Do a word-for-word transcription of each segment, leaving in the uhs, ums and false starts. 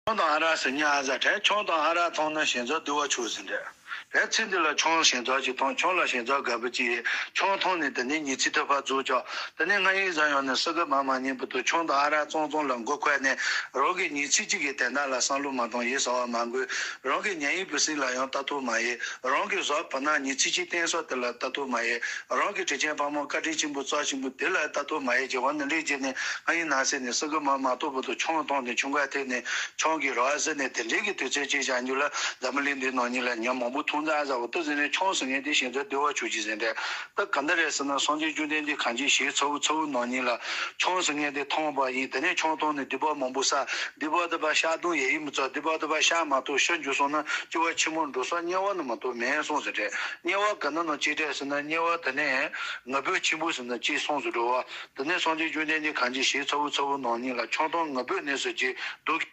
ཆང་དང་ཨ་རག་ཟེར་ཉན་ཨ་ཟ་དྲན། ཆང་དང་ཨ་རག་འཐུང་ན་ཞེ་ཚོར་བདེ་བ་བྱུང་ཟེར་དྲན། དེ་ཚེ་འདི་ལ་ཆང་ཞེ་ཚོར་ཅིག་འཐུང་། ཆང་ལ་ཞེ་ཚོར་དགའ་པོ་ཅིག་ཡོད། ཆང་འཐུང་ནས་དེ་ནས་ཉི་ཚེ་དུ་བར་རྫོགས་ཆོག་དེ་ནས་ང་ཡིན་ཟ་ཡང་ནས་སྲིད་གི་མ་མ་ཉན་པ་དུ་ཆང་དང་ཨ་རག་གཙང་གཙང་ལ་མགོ་འཁོར་ནས་རང་གི་ཉི་ཚེ་གཅིག་གི་དོན་དག་ལ་བསམ་བློ་མ་གཏོང་ཡིད་ཟ་བ་མ་འགུལ། རང་གི་ཉལ་ཡིན་པའི་སྲིད་ལ་ཡང་ལྟ་རྟོག་མ་ཡིན། རང་གི་བཟའ་བུ་ནང་ཉི་ཚེ་གཅིག་བསྟེན་ས་དེ་ལ་ལྟ་རྟོག་མ་ཡིན། རང་གི་དྲིན་ཅན་ཕ་མ་བཀའ་དྲིན་ཆེན་པོ་རྩ་ཆེན་པོ་དེ་ལ་ལྟ་རྟོག་མ་ཡིན་གྱི་བ་ནི་ལས་བྱས་ནས་ང་ཡིན་ན་ཟེར་ནས་སྲིད་གི་མ་མ་གཏོགས་པ་དུ་ཆང་འཐུང་ནས་ཆང་ཁ་ཐེག་ནས་ཆང་གི་རོ་ཨ་ཟེར་ནས་དེ་འདྲའི་གི་དུས་ཚོད་ཅིག་བཞག་རྒྱུ་ལ་འཛམ་བུ་གླིང་འདིའི་ནང་ཉིད་ལ་ཉམས་མང་པོ་འཐུང་ཚར་ཟ་བ་ལྟ་ཟེར་ནས་ཆང་ཟེར་མཁན་དེ་ཞེ་ཚོར་བདེ་བ་བྱུང་གི་ཟེར་འདྲ། ད་ག་འདྲ་རེད་ཟེར་ན་སངས་རྒྱས་བཅོམ་ལྡན་འདས་གང་ཅི་ཞིག་ཚ་བོ་ཚ་བོ་ནང་ཉིད་ལ་ཆང་ཟེར་མཁན་དེ་འཐུང་བ་ཡིན། དེ་ནས་ཆང་འཐུང་ནས་སྡིག་པ་མང་པོ་བསགས། སྡིག་པ་དེ་བ་བཤགས་དུང་ཡེ་ཡིན་མི་ཚོགས། སྡིག་པ་དེ་བ་བཤགས་མ་ཐུབ་ཤི་འགྱུར་སོང་ན་སྐྱེ་བ་ཕྱི་མ་འགྲོ་ས་དམྱལ་བ་ནི་མ་གཏོགས་མེད་སོང་ཟེར་འདྲ། དམྱལ་བ་ག་ན་ནང་སྐྱེ་འདྲ་ཟེར་ན་དམྱལ་བ་དེ་ནས་ངུ་འབོད་ཆེན་པོ་ཟེར་ན་སྐྱེ་སོང་ཟེར་འགྲོ་བ། དེ་ནས་སངས་རྒྱས་བཅོམ་ལྡན་འདས་གང་ཅི་ཞིག་ཚ་བོ་ཚ་བོ་ནང་ཉིད་ལ་ཆང་འཐུང་ངུ་འབོད་ནས་སུ་ཅི་སྡུག་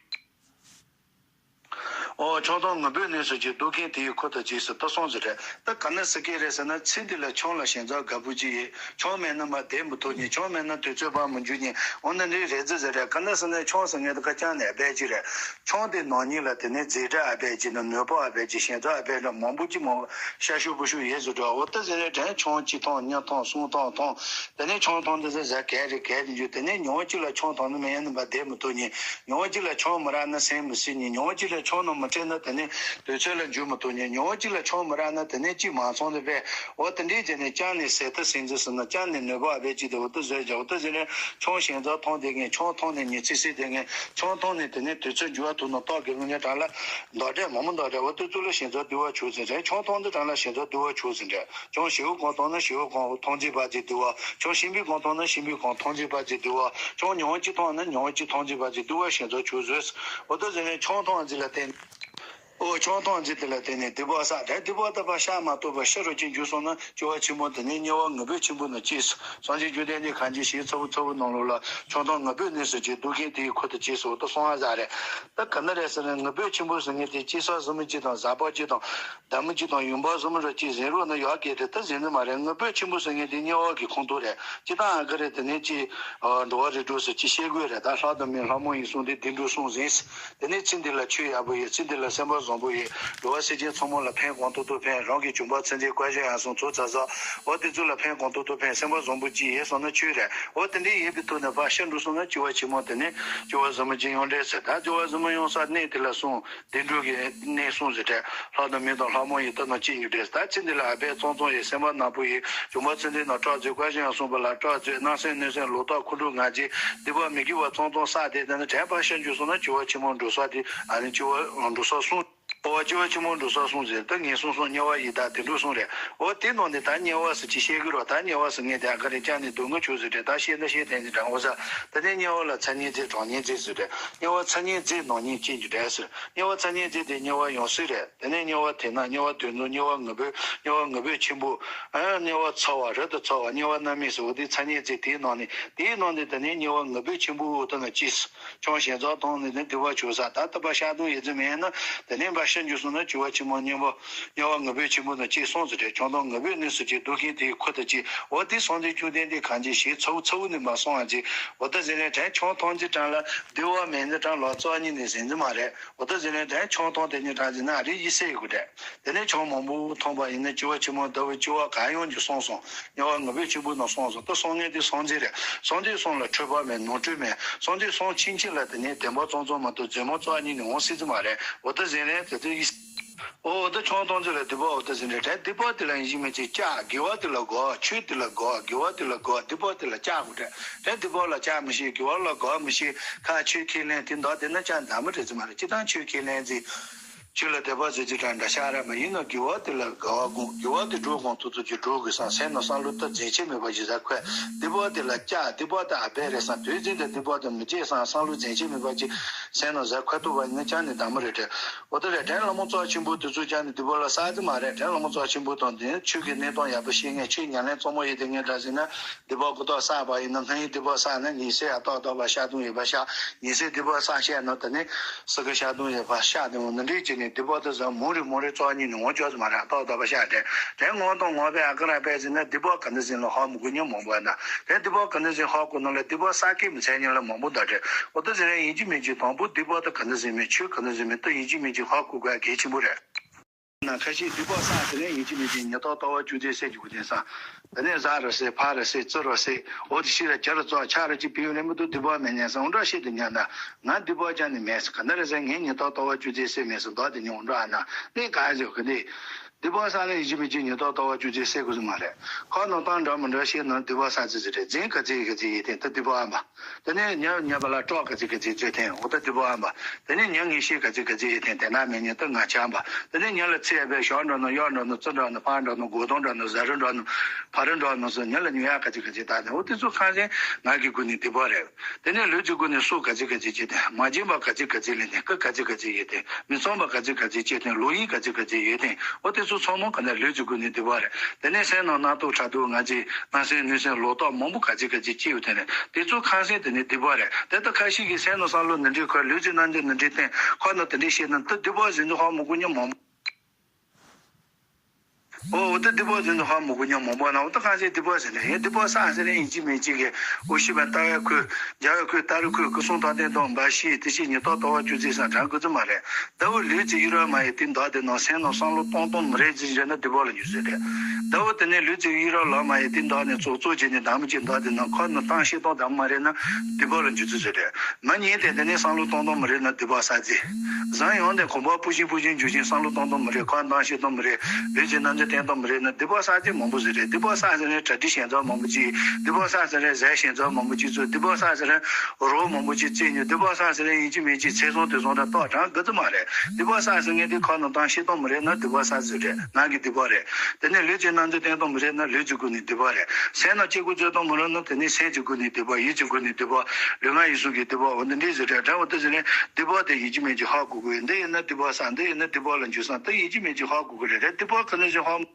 ཨོ། ཆང་འཐུང་ངུ་འབོད་ནས་སུ་ཅི་སྡུག་མཁན་དེ་ཡི་ཁུར་དུ་ཅི་སུ་ལྟ་སོང་ཟེར་རེད། ད་ག་ན་ཟེར་གི་རེད་ཟེར་ན་ཚེ་འདི་ལ་ཆང་ལ་ཞེ་ཚོར་དགའ་པོ་ཅི་ཡོད། ཆང་མེད་ན་མ་བསྡད་མི་ཐུབ་ཉིན། ཆང་མེད་ན་དུས་ཚོད་པ་མི་འཇུ་ཉིན། འོ་ན་འདི་རེད་ཟེར་ཟེར་རེད། ག་ན་ཟེར་ན་ཆང་ཟེར་མཁན་དེ་ཀ་ཅང་ནས་སྦས་ཅི་རེད། ཆང་དེ་ནང་ཉིད་ལ་དེ་ནས་རྫས་སྒྲ་ཨ་སྦས་ཅི་ན་ནོར་བུ་ཨ་སྦས་ཅི་ཞེ་ཚོར་ཨ་སྦས་ན་མང་པོ་ཅི་མང་ཤ་ཤུ་བུ་ཤུ་ཡོད་ཟེར་འགྲོ། འོ་ད་ཟེར་རེད་དྲན། ཆང་གཅིག་འཐུང་གཉིས་འཐུང་གསུམ་འཐུང་འཐུང་། དེ་ནས་ཆང་འཐུང་དེ་ཟེར་ཟ་གལ་རེད་གལ་རེད་འཇུ། དེ་ནས་ཉིན་གཅིག་ལ་ཆང་འཐུང་ན་མེད་ན་མ་བསྡད་མི་ཐུབ་ཉིན། ཉིན་གཅིག་ལ་ཆང་མི་རག་ན་སེམས་མི་སྲིད་ཉིན། ཉིན་གཅིག་ལ་ཆང་ནང་མི་སྤྲད་ན་དེ་ནས་དུས་ཚོད་ལ་འཇུ་མི་ཐུབ་ཉིན། ཉིན་གཅིག་ལ་ཆང་མི་རག་ན་དེ་ནས་ཅི་མ་ཚང་དེ་བས། འོ་དེ་འདྲའི་རྗེས་ནས་ཅང་ནས་ཟས་ཐ་སེམས་ཚེ་ཟིན་ན་ཅང་ནས་ནོར་བུ་ཨ་བས་ཅི་དེ་འོ་དེ་ཟོས་ཀྱང་འོ་དེ་ཟེར་ནས་ཆང་ཞེ་ཚོར་འཐུང་དེ་ངས་ཆང་འཐུང་ནས་ཉི་ཚེ་སྲིད་དེ་ངས་ཆང་འཐུང་ནས་དེ་ནས་དུས་ཚོད་འཇུ་བ་ཐུབ་ན་ཏོག་གི་ལུང་ནས་དྲང་ལ་མདོག་འདྲ་མང་མོ་མདོག་འདྲ་འོ་དེ་ཚོ་ལ་ཞེ་ཚོར་བདེ་བ་བྱུང་ཟེར་རེད། ཆང་འཐུང་དེ་དྲང་ལ་ཞེ་ཚོར་བདེ་བ་བྱུང་ཟེར་རེད། ཆང་ཞེ་བོ་གང་འཐུང་ན་ཞེ་བོ་གང་འཐུང་རྩིས་པ་ཅིག་བདེ་བ། ཆང་ཞིམ་པོ་གང་འཐུང་ན་ཞིམ་པོ་གང་འཐུང་རྩིས་པ་ཅིག་བདེ་བ། ཆང་ཉུང་ཅིག་འཐུང་ན་ཉུང་ཅིག་འཐུང་རྩིས་པ་ཅིག་བདེ་བ་ཞེ་ཚོར་བྱུང་ཟེར། འོ་དེ་ཟེར་ནས་ཆང་འཐུང་རྩིས་ལ་བརྟེན། ཨོ། ཆང་འཐུང་རྩིས་དེ་ལ་བརྟེན་ནས་སྡིག་པ་བསགས་དེ་སྡིག་པ་དེ་བ་བཤགས་མ་ཐུབ་པར་ཤི་རུ་ཅིག་འགྱུར་སོང་ན་སྐྱེ་བ་ཕྱི་མ་དེ་ནས་དམྱལ་བ་ངུ་འབོད་ཆེན་པོ་ན་སྐྱེས་སོ། སངས་རྒྱས་བཅོམ་ལྡན་འདས་གང་ཅི་ཞིག་ཚ་བོ་ཚ་བོ་ནང་ལོགས་ལ་ཆང་འཐུང་ངུ་འབོད་ནས་སུ་ཅིག་སྡུག་མཁན་དེ་ཡི་ཁུར་དུ་སྐྱེས་སོ་ད་སོང་ཨ་ཟ་རེད། ད་ག་ན་རེད་ཟེར་ན་ངུ་འབོད་ཆེན་པོ་ཟེར་མཁན་དེ་སྐྱེས་ས་ཟིན་མི་གཅིག་དང་བཟའ་པ་གཅིག་དང་། ཟླ་མི་གཅིག་དང་ཡུམ་བ་ཟིན་མི་རུ་གཅིག་ཟིན་རོགས་ན་ཡག་གི་རེད། ད་ཟིན་ནི་མ་རེད། ངུ་འབོད་ཆེན་པོ་ཟེར་མཁན་དེ་དམྱལ་བ་གི་ཁོངས་གཏོགས་རེད། སྤྱིར་བཏང་ཨ་ཀ་རེད། དེ་ནས་ཅི། འགྲོ་བ་རིགས་དྲུག་སུ་ཅི་བཤད་དགོས་རེད། ད་ལྷ་དང་མི་ལྷ་མོ་ཡིན་གསུངས་ཏེ་དེ་འགྲོ་གསུངས་ཟིན། དེ་ནས་ཚེ་འདི་ལ་ཆོས་ཡག་པོ་ཡོད། ཚེ་འདི་ལ་སེམས་པ་བཟང་པོ་ཡོད། འགྲོ་བ་སེམས་ཅན་ཚང་མ་ལ་ཕན་གང་ཐུབ་ཐུབ་ཕན། རང་གི་བྱུང་བ་ཚེ་འདིའི་བཀའ་བཞིན་ཡང་སོང་ཚོ་ཚ་ཚ། འོ་དེ་ཚོ་ལ་ཕན་གང་ཐུབ་ཐུབ་ཕན། སེམས་པ་བཟང་པོ་ཅི་ཡོད་སོང་ན་ཆོས་རེད། འོ་དེ་འདྲའི་ཡོད་པའི་ཐོག་ནས་ཕར་ཤི་འགྲོ་སོང་ན་སྐྱེ་བ་ཕྱི་མ་དེ་ནས་སྐྱེ་བ་ཟིན་མི་ཅི་ཡོང་འདྲས་ཟེར། ད་སྐྱེ་བ་ཟིན་མི་ཡོང་ས་གནས་དེ་ལ་སོང་། བདེ་འགྲོ་གི་གནས་སོང་ཟེར་ཏེ། ལྷ་དང་མི་དང་ལྷ་མོ་ཡི་ལྟ་ན་ཅི་ཉིད་འདྲས། ད་ཚེ་འདི་ལ་ཨ་བས་ཙང་ཙང་ཡི་སེམས་པ་ནག་པོ་ཡི་བྱུང་བ་ཚེ་འདི་ན་སྐྲག་མཛོད་བཀའ་བཞིན་ཡང་གསུངས་པ་ལ་སྐྲག་མཛོད་སྣང་སེམས་གནོད་སེམས་ལོག་ལྟ་ཁུ་འཁྲུག་ང་རྒྱལ་སྡིག་པ་མི་དགེ་བ་ཙང་ཙང་བསགས་ཏེ་དེ་ནི་དྲན་པ་ཤར་འགྱུར་སོང་ན་སྐྱེ་བ་ཕྱི་མ་འགྲོ་ས་དེ་ཨ་ནི་སྐྱེ་བ་འགྲོ་ས་གསུངས། འོ་སྐྱེ་བ་ཕྱི་མ་འགྲོ་ས་གསུངས་ཟེར་ད་ངན་སོང་གསུམ་དམྱལ་བ་ཡི་དྭགས་བདེ་འགྲོ་གསུམ་རེད། འོ་དེ་ནང་ནས་ད་དམྱལ་བ་ཟེར་ཅི་བཤད་གི་རོ། ད་དམྱལ་བ་ཟེར་ངས་དེ་ཨ་ཀ་རེ་ཅང་ནས་སྡུག་བསྔལ་བྱུང་ཟེར་ཏེ་ད་བཤད་ན་བཤད་དེ་ནས་དྲང་འོ་ས་ད་ནས་དམྱལ་བ་ལ་ཚ་དམྱལ་རྫས་གྲང་དམྱལ་རྫས་ཟེར་ཏེ་དམྱལ་བ་ཚ་དམྱལ་རྫས་ནང་ཉིད་སྐྱེ་རྒྱུ་རེད་ཟེར། དམྱལ་བ་ཚ་དམྱལ་རྫས་དེ་དམྱལ་བ་ཡང་སྲིད་རེད། དེ་ནས་དམྱལ་བ་དེ་ན་དམྱལ་བ་དུད་འགྲོ་དམྱལ་བ་ངུ་འབོད་དམྱལ་བ་ངུ་འབོད་ཆེན་པོ། ཨ་དམྱལ་བ་ཚ་བ་རབ་ཏུ་ཚ་བ་དམྱལ་བ་མནར་མེད་ཟེར་འོ་དེ་ཚ་དམྱལ་རྫས་དེའི་ནང་ནས་དེའི་ནང་ནས་དེ་ནས་དམྱལ་བ་ངུ་འབོད་ཆེན་པོ་འོ་དེ་ན་སྐྱེས། ཆང་ཞེ་ཚོར་འཐུང་ནས་ནི་སྡིག་པ་བྱུང་ས་ད་ལྟ་བ་བཤགས་སྡོམ་ཡོད་ཚུལ་མེད་ན་དེ་ནས་འབའ་ཤི་འགྱུར་སོང་ན་སྐྱེ་བ་ཕྱི་མ་དམྱལ་བ་དམྱལ་བ་ངུ་འབོད་ཆེན་པོ་ན་སྐྱེས་སོང་ཟེར་ཏེ་ཆང་འཐུང་ངུ་འབོད་ནས་སུ་སྐྱེས་སྡུག་མཁན་དེའི་ཁུར་དུ་སྐྱེས། འོ་དེ་སངས་རྒྱས་བཅོམ་ལྡན་འདས་གང་ཅི་ཞིག་ཚ་བོ་ཚ་བོ་ནས་མ་སོང་བ་ཅིག་འོ་ད་ཟེར་ནས་དྲན་ཆང་འཐུང་ཅི་དྲན་ལ་བདེ་བ་མེད་ནི་དྲན་ལ་རྩ་བ་ཉིད་ནས་ཟིན་ནི་མ་རེད། འོ་ད་ཟེར་ནས་དྲན་ཆང་འཐུང་དེ་ཉིད་དྲན་ཟིན་ན་རེ་ཡི་སེ་ཡི་གུ་དྲན། དེ་ནས་ཆང་མང་པོ་འཐུང་པ་ཡིན་ན་སྐྱེ་བ་ཕྱི་མ་ཟླ་བའི་སྐྱེ་བ་གང་ཡོང་རྒྱུ་སོང་སོང་། དམྱལ་བ་ངུ་འབོད་ཆེན་པོ་ནང་སོང་སོང་། ད་སོང་ངེས་དེ་སངས་རྒྱས་རེད། སངས་རྒྱས་སོང་ལ་འཁྲུལ་པ་མེད་ནོར་འཁྲུལ་མེད། སངས་རྒྱས་སོང་ཕྱིན་ཆད་ལ་དེ་ནས་བདེན་པ་ཙང་ཙང་མ་གཏོགས་རྫུན་མ་རྩ་ཉིད་ནས་འོང་སྲིད་ཀྱི་མ་རེད། འོ་ད་ཟེར་ནས་དེ་ཚོ་ཡིས། འོ་ད་ཆང་འཐུང་ཚོད་ལ་སྡིག་པ་འོ་ད་ཟེར་ནས་དྲན་སྡིག་པ་དེ་ལ་ཡིན་གཅིག་མིན་གཅིག་བཅག་དགེ་བ་དེ་ལ་དགའ་བ་ཆོས་དེ་ལ་དགའ་བ་དགེ་བ་དེ་ལ་དགའ་བ་སྡིག་པ་དེ་ལ་བཅག་དགོས་དྲན། དྲན་སྡིག་པ་ལ་བཅག་མི་ཤེས་དགེ་བ་ལ་དགའ་མི་ཤེས་ཁ་ཆོས་ཁས་ལེན་དེ་འདྲ་དེ་ན་ཅང་འདྲ་མི་རེད་ཙི་མ་རེད། སྤྱིར་བཏང་ཆོས་ཁས་ལེན་ཚེ། ཆོས་ལ་དད་པ་ཟེར་གྱི་དྲན་འདྲ་ཤ་ར་མ་ཡིན་ནོ། དགེ་བ་དེ་ལ་དགའ་བ་དགོངས། དགེ་བ་དེ་སྒྲུབ་དགོངས་ཐུབ་ཐུབ་ཀྱི་སྒྲུབ་དགོས་སམ་སེམས་ནང་བསམ་བློ་ད་རྫུན་ཆད་མེད་པ་ཞིག་ཟ་ཁོས། སྡིག་པ་དེ་ལ་བཅག་སྡིག་པ་དེ་ཨ་བས་རེད་སམ་དུས་རྒྱུན་དུ་སྡིག་པ་དེ་མི་བྱེད་སམ་བསམ་བློ་རྫུན་ཆད་མེད་པ་ཅིག་སེམས་ནང་ཟ་ཁོས་ཐུབ་པ་ཡིན་ན་ཅང་ནས་འདྲ་མི་རེད་དྲན། འོ་དེ་རེད་དྲན། བླ་མ་རྩ་ཆེན་པོ་དེ་ཚོ་ཅང་ནས་སྡིག་པ་ལ་བསགས་ཀྱི་མ་རེད་དྲན། བླ་མ་རྩ་ཆེན་པོ་དང་དེ་ཆོས་ཀྱི་གནས་སྟངས་ཡག་པོ་ཤེས་མཁན་ཆོས་ཉམས་ལེན་གཙང་མ་ཡོད་དེ་ངས་འདྲ་ཟེར་ན། སྡིག་པ་ཀུན་རྟོག་བསགས་པ་ཡིན་ན་སྔ་ཡི་སྡིག་པ་བསགས་ན་ཉིན་སྲིབ་ཡ་ཏོག་ཏོག་པ་བཤགས་སྡོམ་ཡོད་པ་བཤགས། ཉིན་སྲིབ་སྡིག་པ་བསགས་ཤེས་ན་དེ་ནས་སྲིད་ཀྱི་བཤགས་སྡོམ་ཡོད་པ་བཤགས་དེ་འོ་ན་འདྲིས་ཀྱི་ སྡིག་པ་དེ་ཚོ་མུ་རེ་མུ་རེ་རྩ་བ་ཉིད་ནས་འོང་ཆོག་ཙམ་མ་རེད། ཏག་ཏག་པ་ཤ་དེ་དེ་ངོ་དང་ངོ་བས་ཨ་ཀ་ར་པས་ཟིན་ན་སྡིག་པ་ག་འདྲ་ཟིན་ལ་ཧ་མི་གོ་མྱི་མང་པོ་ཡོད་ན། དེ་སྡིག་པ་ག་འདྲ་ཟིན་ཧ་གོ་ནོ་ལ་སྡིག་པ་བསགས་ཀྱི་མི་ཚད་མྱི་ལ་མང་པོ་འདུག་རེད། འོ་ད་ཟིན་རེད། ཡིན་གཅིག་མིན་གཅིག་དང་པོ་སྡིག་པ་དེ་ག་འདྲ་ཟིན་མིན་ཆོས་ག་འདྲ་ཟིན་མིན་དེ་ཡིན་གཅིག་མིན་གཅིག་ཧ་གོ་དགོས་གལ་ཆེན་པོ་རེད། ན་ཁ་ཤས་སྡིག་པ་བསགས་ཟིན་ན་ཡིན་གཅིག་མིན་གཅིག་ཉིས་རྟགས་ལྟ་བ་བཅུ་རྩེ་གསལ་གྱི་དགོས་དེང་སང་། དེ་ནས་ཟ་རུ་སེ་ཕ་རུ་སེ་བཙིར་རུ་སེ་འོ་དེ་ཤི་ར་གྱ་རུ་བཙོག་ཆ་རུ་ཅི་བེའུ་རེ་མི་འདུག་སྡིག་པ་མེད་ཉན་སང་འདྲ་ཤེས་དུ་ཉན་ན་ང་སྡིག་པ་ཅང་ནི་མེད་ཟེར། ག་འདྲ་རེད་ཟེར། ངས་ཉིས་རྟགས་ལྟ་བ་བཅུ་རྩེ་གསལ་མེད་ཟེར་མདོ་དེ་ཉོན་འགྲོ་ཨ་ན་གནས་ག་ཟེར་གི་འདི། སྡིག་པ་བསགས་ན་ཡིན་གཅིག་མིན་གཅིག་ཉིས་རྟགས་ལྟ་བ་བཅུ་རྩེ་གསལ་དགོས་ཟེར་མ་རེད། ཁ་ནང་བཏང་འདྲ་མི་འདྲ་ཤེས་ན་སྡིག་པ་བསགས་ཚེ་ཟེར་རེད། རྫུན་ག་ཚེ་ག་ཚེ་ཡིན་ཐེངས་ད་སྡིག་པ་ཨ་མ། དེ་ནས་ཉ་ཉ་པ་ལ་སྐྲག་ག་ཚིག་ག་ཚིག་བརྗོད་ཐེངས་འོ་ད་སྡིག་པ་ཨ་མ། དེ་ནས་ཉ་ངེས་ཤེས་ག་ཚིག་ག་ཚིག་ཡོད་ཐེངས་དེ་ན་མེད་ཉ་ད་ང་ཆགས་པ། དེ་ནས་ཉ་ལ་ཚེ་ཡ་པའི་ཞོག་འགྲོ་ནོ་གཡོག་འགྲོ་ནོ་བཙུ་འགྲོ་ནོ་ཕག་འགྲོ་ནོ་སྒོ་དོང་འགྲོ་ནོ་ཟ་རུ་འགྲོ་ནོ་ཕ་རུ་འགྲོ་ནོ་སོ་ཉ་ལ་ཉུ་ཡག་ག་ཚིག་ག་ཚིག་བཏགས་ནས་འོ་དེ་ཚོ་ཁང་ཚན་ངག་གི་སྒོ་ནས་སྡིག་པ་རེད། དེ་ནས་ལུས་ཀྱི་སྒོ་ནས་སྲོག་ག་ཚིག་ག་ཚིག་བཅད་ཐེངས་མ་བྱིན་པ་ག་ཚིག་ག་ཚིག་ལེན་ཐེངས་སྐུ་ག་ཚིག་ག་ཚིག་ཡོད་ཐེངས་མི་ཚངས་པ་ག་ཚིག་ག་ཚིག་བཅད་ཐེངས་ལོག་གཡེམ་ག་ཚིག་ག་ཚིག་ཡོད་ཐེངས་འོ་དེ་ཚོ་ཚང་མ་ག་ནས་ལུས་ཀྱི་སྒོ་ནས་སྡིག་པ་རེད། དེ་ནས་སེམས་ནང་རྣག་ཐོག་ཕྲག་དོག་ང་རྒྱལ་གནོད་སེམས་ནུས་སེམས་ལོག་རྟོག་མང་པོ་ག་ཚིག་ག་ཚིག་སྐྱེས་ཡོད་དེ་རེད། དེ་ཚོ་ཁང་སེམས་དེ་ནི་སྡིག་པ་རེད། དེ་ལྟ་ཁ་ཤས་ཀྱིས་སེམས་ནང་བསམ་བློ་འདི་འདྲའི་འཁོར་ལུས་ཀྱི་རྣམ་འགྱུར་འདི་འདྲའི་བསྟན་ཁོ་ན་དེ་འདྲའི་བཤད་ན་དེ་སྡིག་པ་ཟིན་དུ་ཧ་མི་གོ་མྱི་མང་པོ། ཨོ་དེ་སྡིག་པ་ཟིན་དུ་ཧ་མི་གོ་མྱི་མང་པོ་ན་འོ་ད་ཁང་སེམས་སྡིག་པ་ཟིན་ནས་ཡང་སྡིག་པ་བསགས་ཟིན་ནས་ཡིན་གཅིག་མིན་གཅིག་གི་འོ་ཤི་བ་ལྟ་བའི་ཁོས་རྒྱ་བའི་ཁོས་ལྟ་རུ་ཁོས་སྐུ་གསུང་ཐུགས་རྟེན་དང་འབའ་ཞིག་དེ་ཕྱི་ཉིས་རྟགས་ལྟ་བ་བཅུ་རྩེ་སང་དྲན་དགོས་ཚུལ་མ་རེད། ཟླ་བོ་ལུས་ཀྱི་ཡུལ་རོལ་མ་ཡི་དེ་འདོད་དེ་ནང་སེམས་ནང་བསམ་བློ་གཏོང་གཏོང་མི་རེད་ཅེས་བརྗོད་ན་སྡིག་པ་ལ་འགྱུར་ཟེར་ཏེ། ཟླ་བོ་དེ་ནས་ལུས་ཀྱི་ཡུལ་རོལ་ལོག་མ་ཡི་དེ་འདོད་ནས་ཙོག་ཙོག་བྱས་ནས་བདག་མི་གཅིག་འདོད་དེ་ནང་ཁོ་ནི་བཏང་ཤེས་གཏོང་བདག་མ་རེད་ན་སྡིག་པ་ལ་འགྱུར་ཚུལ་ཟེར་ཏེ། མི་ཉིད་དེ་དེ་ནས་བསམ་བློ་གཏོང་གཏོང་མི་རེད་ན་སྡིག་པ་བསགས་ཚེ། གཟུགས་ཡོངས་དེ་གོམ་པ་སྤུ་ཤིང་སྤུ་ཤིང་འཇུ་ཞིང་བསམ་བློ་གཏོང་གཏོང་མི་རེད་ཁོ་བཏང་ཤེས་གཏོང་མི་རེད་ལུས་ཀྱི་རྣམ་འགྱུར་བསྟན་གཏོང་མི་རེད་ན་སྡིག་པ་བསགས་ཚེ་མང་པོ་ཟེར་ཏེ་སྡིག་པ་བསགས་ཟེར་ནས་གྲ་སྒྲིག་ཞན་ཚོགས་མང་པོ་ཅིག་སྡིག་པ་བསགས་ཟེར་ནས་ཟས་ཞན་ཚོགས་མང་པོ་ཅིག་ཚོས་སྡིག་པ་བསགས་ཟེར་ནས་རོགས་མང་པོ་ཅིག་བཙལ་ཉོ་སྡིག་པ་བསགས་ཟེར་ནས་ཡིན་གཅིག་མིན་གཅིག་ཚེ་སྲོག་དེ་སོང་དང་ལྟོགས་གྲང་དགའ་ཚོད་མ་རེད། སྡིག་པ་བསགས་ཟེར་ངས་དེ་ཁ་ནང་བཏང་ཤེས་གཏོང་མི་རེད་ན་སྡིག་པ་བསགས་ཟེར་རེད་ནང་གི་སྡིག་པ་རེད། དེ་ནས་ལུས་ཀྱི་རྣམ་འགྱུར་བསྟན་གཏོང་མི་རེད་ན་ལུས་ཀྱི་སྒོ་ནས་སྡིག་པ་རེད། སེམས་ནང་སྐྱེ་དགུ་རྩོད་གཏོང་མི་རེད་ན་དེ་ནི་སེམས་ཀྱི་སྒོ་ནས་སྡིག་པ་ཡིད་ཀྱི་སྒོ་ནས་སྡིག་པ་ལུས་ངག་ཡིད་གསུམ་གྱི་སྡིག་པ་འོ་འདི་འདྲས་ཟེར་རེད་དྲན་འོ་དེ་ཟེར་ནས་སྡིག་པ་དེ་ཡིན་གཅིག་མིན་གཅིག་ཧ་གོ་དགོས་འདི་ཡིན་ན་སྡིག་པ་བསགས་འདི་ཡིན་ན་སྡིག་པ་ལ་འགྱུར་སང་དེ་ཡིན་གཅིག་མིན་གཅིག་ཧ་གོ་དགོས་རེད་རེད་སྡིག་པ་ག་ནས་ཟེར་ཧ།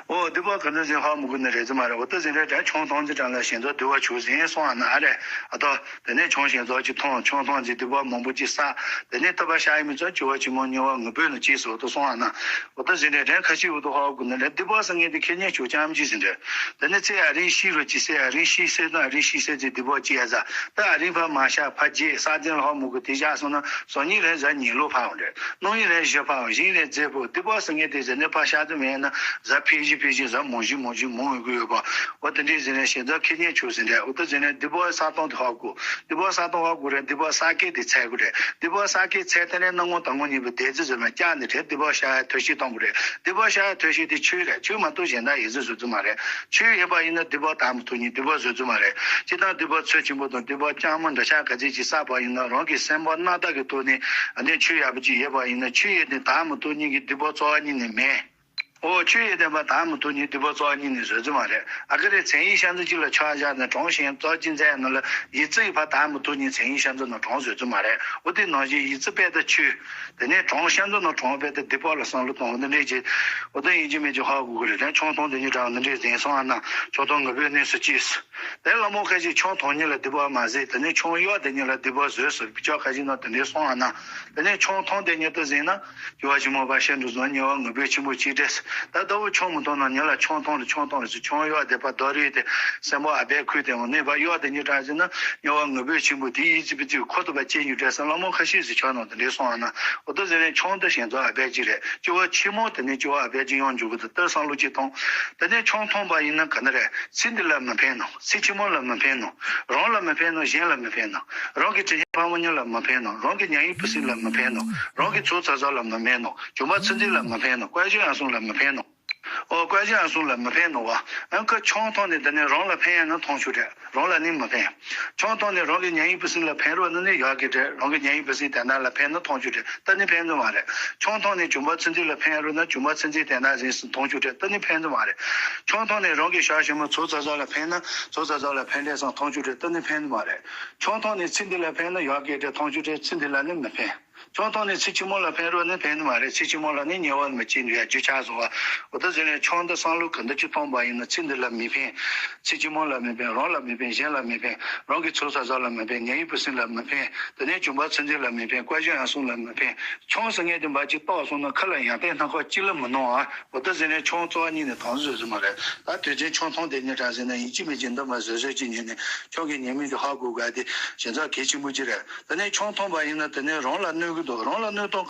ཨོ་སྡིག་པ་ག་ནས་ཟེར་ཧ་མི་གོ་ནི་རེད་ཟེར་མ་རེད་འོ་དེ་ཟེར་རེད་དྲན་ཆང་འཐུང་ཚེ་དྲན་ལ་ཞེན་ཚོ་སྡིག་པ་ཆུ་ཟིན་སོང་ཨ་ན་རེད་ཨ་ཏོ། དེ་ནས་ཆང་ཞན་ཚོགས་ཀྱི་མཐོང་ཆང་མཐོང་ཅིག་སྡིག་པ་མང་པོ་ཅིག་བསགས། དེ་ནས་ཐུབ་པ་ཤ་ཡི་མི་ཚོགས་སྐྱེ་བ་ཆེན་མོ་དམྱལ་བ་ངུ་འབོད་ནི་ཅིག་སོགས་དུ་སོང་བ་ན། འོ་ད་ཟིན་རེད་དྲན་ཁ་ཤས་འུ་དུ་ཧ་གོ་ནི་རེད་སྡིག་པ་ཟེར་ངེས་དེ་ཁེ་ཉེན་ཆོག་ཅམ་ཅིག་ཟིན་རེད། དེ་ནས་ཚེ་ཨ་རིང་ཤི་རུ་ཅི་སེ་ཨ་རིང་ཤི་སེ་དང་ཨ་རིང་ཤི་སེ་ཅིག་སྡིག་པ་ཅི་ཡ་ཟ། ད་ཨ་རིང་ཕ་མ་ཤ་ཕ་རྗེས་ས་ཙན་ལ་ཧ་མོ་གི་དེ་བཞག་སོང་ན་སང་ཉིན་རེ་ཟ་ཉིན་ལོ་ཕ་བ་རེད། སྣང་ཡིན་རེ་བཞི་ཕ་བ་ཞིང་རེ་རྫས་པོ་སྡིག་པ་ཟེར་ངེས་དེ་ཟེར་ནས་ཕ་ཤ་དུ་མེད་ན་ཟ་ཕི་ཞི་ཕི་ཞི་ཟ་མོ་ཞི་མོ་ཞི་མོ་ཡོད་གི་ཡོད་པ། འོ་དེ་འདྲའི་ཟིན་རེད་ཞེ་ཚ་ཁེ་ཉེན་ཆོག་ཟིན་རེད་འོ་ད་ཟིན་རེད་སྡིག་པ་ས་སྟོང་དེ་ཧ་གོ། སྡིག་པ་བསགས་གཏོང་བ་དགོས་རེད། སྡིག་པ་བསགས་མཁན་དེ་འཚོལ་དགོས་རེད། སྡིག་པ་བསགས་མཁན་འཚོལ་ཐེངས་རེ་སྣང་ངོ་དང་ངོ་གཉིས་པོ་དེ་ཚོ་ཟེར་མ་བཅག་ནས་རེད། སྡིག་པ་བཤགས་ཡ་ཐབས་ཤེས་གཏོང་དགོས་རེད། སྡིག་པ་བཤགས་ཡ་ཐབས་ཤེས་དེ་ཆོས་རེད། ཆོས་མ་གཏོགས་གཞན་དག་ཡིན་ཟེར་བཟོ་རྒྱུ་མ་རེད། ཆོས་ཡོད་པ་ཡིན་ན་སྡིག་པ་དག་མི་ཐུབ་མཁན་སྡིག་པ་བཟོ་རྒྱུ་མ་རེད། སྤྱིར་བཏང་སྡིག་པ་ཚོད་ཆེན་པོ་དང་སྡིག་པ་སྐྱ་མོ་འདྲ་ཆགས་ག་ཚད་ཅིག་བསགས་པ་ཡིན་ན་རང་གི་སེམས་པ་རྣམ་དག་གི་ཐོག་ནས་ཨ་ནི་ཆོས་ཡག་པོ་ཅིག་ཡོད་པ་ཡིན་ན་ཆོས་ཡོད་དེ་དག་མི་ཐུབ་མཁན་གྱི་སྡིག་པ་རྩ་བ་ཉིད་ནས་མེད། ཨོ་ཆོས་ཡོད་བསྟན་པ་དག་མི་ཐུབ་མཁན་སྡིག་པ་རྩ་བ་ཉིད་ནས་བཟོ་རྒྱུ་མ་རེད། ཨ་ཀ་རེ་མཚན་ཡིག་ཤམ་ཚུ་གཅིག་ལ་ཆག་བཞག་ནས་གྲངས་གཞན་རྩ་གཅིག་མཛད་ནོ་ལ་ཡིག་རྩིས་ཕར་དག་མི་ཐུབ་མཁན་མཚན་ཡིག་ཤམ་ཚུ་ནང་གྲངས་བཟོ་རྒྱུ་མ་རེད། ཨོ་དེ་ནང་བཞིན་ཡིག་རྩིས་དཔེ་དང་ཆོས། དེ་ནས་གྲངས་ཤམ་ཚུ་ནང་གྲངས་དཔེ་དང་སྡིག་པ་ལ་བསམ་བློ་གཏོང་འདི་འདྲས་ཀྱི། ཨོ་དེ་ཡིན་གཅིག་མིན་གཅིག་ཧ་གོ་གི་རེད། དེ་ཆང་འཐུང་དེ་ཉིད་དྲག་འདི་འདྲས་ཟིན་སོང་ཨ་ན་ཆང་འཐུང་ངུ་འབོད་གནས་སུ་སྐྱེས། དེ་སློང་མོ་ཁ་ཅིག་ཆང་འཐུང་མཁན་ལ་སྡིག་པ་མ་ཟད་དེ་ནས་ཆང་གཡོག་དེ་ཉིད་ལ་སྡིག་པ་བཟོས་སོ་སྐྱོ་ཁ་ཅིག་ན་དེ་འདྲས་སོང་ཨ་ན། དེ་ནས་ཆང་འཐུང་དེ་ཉིད་དུ་ཟིན་ན། སྐྱེ་བ་ཕྱི་མ་བར་ཤིན་ཏུ་བཟང་དམྱལ་བ་ངུ་འབོད་ཆེན་པོ་ཅིག་འདྲེས། ད་ལྟ་བུ་ཆང་མི་འཐུང་ན་ཉིན་ལ་ཆང་འཐུང་རེ་ཆང་འཐུང་རེ་ཟེར་ཆང་གཡོག་དེ་པ་རྡོ་རེད་དེ་སེམས་པ་ཨ་བས་ཁུལ་དེ་འོང་ནས་པ་གཡོག་དེ་ཉིད་དྲག་ཟིན་ན་དམྱལ་བ་ངུ་འབོད་ཆེན་པོ་དེ་ཡིད་ཅི་པི་ཅི་ཁོ་ཐུབ་པ་ཅན་ཉུ་འདྲེས་ས་སློང་མོ་ཁ་ཤས་ཟིག་ཆགས་ནང་དེ་འདྲས་སོང་ཨ་ན། འོ་ད་ཟེར་ནས་ཆང་དེ་གཞན་ཚོ་ཨ་བས་ཅི་རེད། སྐྱེ་བ་ཕྱི་མ་དེ་ནས་སྐྱེ་བ་ཨ་བས་ཅི་ཡོང་འཇུག་གི་དེ་ལྟར་བསམ་བློ་ཅིག་ཐོངས། དེ་ནས་ཆང་འཐུང་པ་ཡིན་ན་ག་འདྲ་རེད། ཚེ་འདི་ལ་མི་ཕན་ནོ། ཚེ་ཕྱི་མ་ལ་མི་ཕན་ནོ། རང་ལ་མི་ཕན་ནོ། གཞན་ལ་མི་ཕན་ནོ། རང་གི་དྲིན་ཆེན་ཕ་མ་གཉིས་ལ་མི་ཕན་ནོ། རང་གི་མྱ་ངན་བུ་སྲིད་ལ་མི་ཕན་ནོ། རང་གི་ཚོགས་ཚ་ཚ་ལ་མི་ཕན་ནོ། བྱུང་བ་ཚུན་ཚོད་ལ་མི་ཕན་ནོ། བཀའ་བཞིན་ཨ་སྲུང་ལ་མི་ཕན་ནོ། ཨོ་བཀའ་བཞིན་ཨ་སྲུང་ལ་མི་ཕན་ནོ་བ། ཨ་ཁ་ཆང་འཐུང་ནས་དེ་ནས་རང་ལ་ཕན་ཡ་ན་མཐོང་ཆུ་རེད། རང་ལ་ནི་མི་ཕན། ཆང་འཐུང་ནས་རང་གི་མྱ་ངན་བུ་སྲིད་ལ་ཕན་རོགས་ན་ནི་ཡག་གི་རེད། རང་གི་མྱ་ངན་བུ་སྲིད་དེ་འདྲ་ལ་ཕན་ན་མཐོང་ཆུ་རེད། ད་ནི་ཕན་ནི་མ་རེད། ཆང་འཐུང་ནས་བྱུང་བ་ཚུན་ཚོད་ལ་ཕན་རོགས་ན་བྱུང་བ་ཚུན་ཚོད་དེ་འདྲ་ཟིན་སུ་མཐོང་ཆུ་རེད། ད་ནི་ཕན་ནི་མ་རེད། ཆང་འཐུང་ནས་རང་གི་ཞག་ཞིམ་མོ་ཚོགས་ཚ་ཚ་ལ་ཕན་ན་ཚོགས་ཚ་ཚ་ལ་ཕན་རེད་སང་མཐོང་ཆུ་རེད། ད་ནི་ཕན་ནི་མ་རེད། ཆང་འཐུང་ནས་ཚེ་འདི་ལ་ཕན་ན་ཡག་གི་རེད། མཐོང་ཆུ་རེད། ཚེ་འདི་ལ་ནི་མི་ཕན། ཆང་འཐུང་ནས་ཚེ་ཕྱི་མ་ལ་ཕན་རོགས་ནི་ཕན་ནི་མ་རེད། ཚེ་ཕྱི་མ་ལ་ནི་དམྱལ་བ་ནས་སྐྱེ་འགྲོ་ཡ་རྒྱུ་ཆགས་སོང་བ། འོ་ད་ཟེར་ནས་ཆང་འདི་བསམ་བློ་ག་འདྲ་ཅིག་གཏོང་པ་ཡིན་ན་ཚེ་འདི་ལ་མི་ཕན། ཚེ་ཕྱི་མ་ལ་མི་ཕན། རང་ལ་མི་ཕན། གཞན་ལ་མི་ཕན། རང་གི་ཚོགས་བསགས་ས་ལ་མི་ཕན། ཉེ་རིང་ཕུན་སུམ་ལ་མི་ཕན། དེ་ནས་བྱམས་པ་ཚུལ་འཛིན་ལ་མི་ཕན། བཀའ་བཞིན་ཡར་སོང་ལ་མི་ཕན། ཆང་ཟེར་མཁན་དེ་འབའ་ཅིག་བཏགས་སོང་ན་ཁ་ལ་ཡང་ཏན་སྣ་ཁ་ཅིག་ལ་མི་གནང་ཨ། འོ་ད་ཟེར་ནས་ཆང་རྩ་བ་ཉིད་ནས་འཐུང་བཟོད་ཟོད་མ་རེད། ད་དུས་ཆེན་ཆང་འཐུང་དེ་ཉིན་དྲག་ཟེར་ན་ཡིན་གཅིག་མིན་གཅིག་འདི་མ་བཟོད་བཟོད་ཅིག་ཉིན་ནས་ཆང་གི་ཉེས་དམིགས་དེ་ཧ་གོ་དགོས་དེ་ཞེ་ཚ་གལ་ཆེན་པོ་ཅིག་རེད། དེ་ནས་ཆང་འཐུང་པ་ཡིན་ན་དེ་ནས་རང་ལ་གནོད་ཀྱི་འདུག་རང་ལ་གནོད་སྟངས་